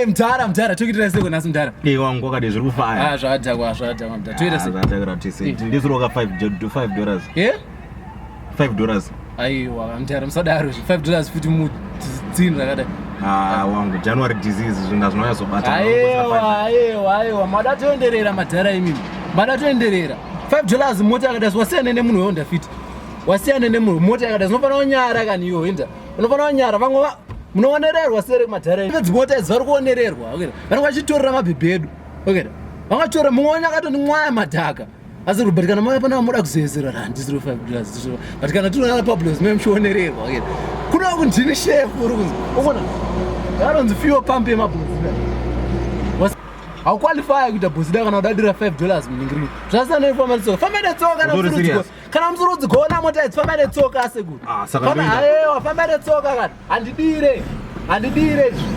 Eh, mdhara mdhara tokuitira sei nhasi mdhara? Eh, wangu wakadii zviri kufaya. Ah, zvakadhakwa zvakadhakwa mdhara. Toita sei? Ah, zvakadhakwa tese. Ndisiroka 5 dollars. Eh? 5 dollars. Aiwa mdhara musadaro 5 dollars futi mudzini rakadai. Ah, wangu January disease zvinhu zvinonyatsobata. Aiwa aiwa aiwa mada toenderera madhara imimi. Mada toenderera. 5 dollars mota yakadai wasiyana nemunhu weHonda Fit. Wasiyana nemunhu mota yakadai unofanira kunyara kani iwe enda. Unofanira kunyara vamwe munoonererwa sere madhara dzimota idzi vari kuonererwa okay. Vanenge vachitorera mabhebhi edu okay. Vangatora mumwe wenyu akatondimwaya madhaka asi but kana mauya pana muda kuzezera randi 05 dollars but kana tinoona pablos me muchionererwa okay. Kuda kundini shefu uri kunzi ukona yaronzi fuel pump yemabhozi hauqualify kuita bhozi da kana udadira 5 dollars muningiriro zvasiyana nefamba netsoka famba netsoka kana kana musoro dzigona mota idzi famba netsoka asekuru. Ah, saka Famba ndoenda. aiwa famba netsoka kana. Handidire. Handidire izvi.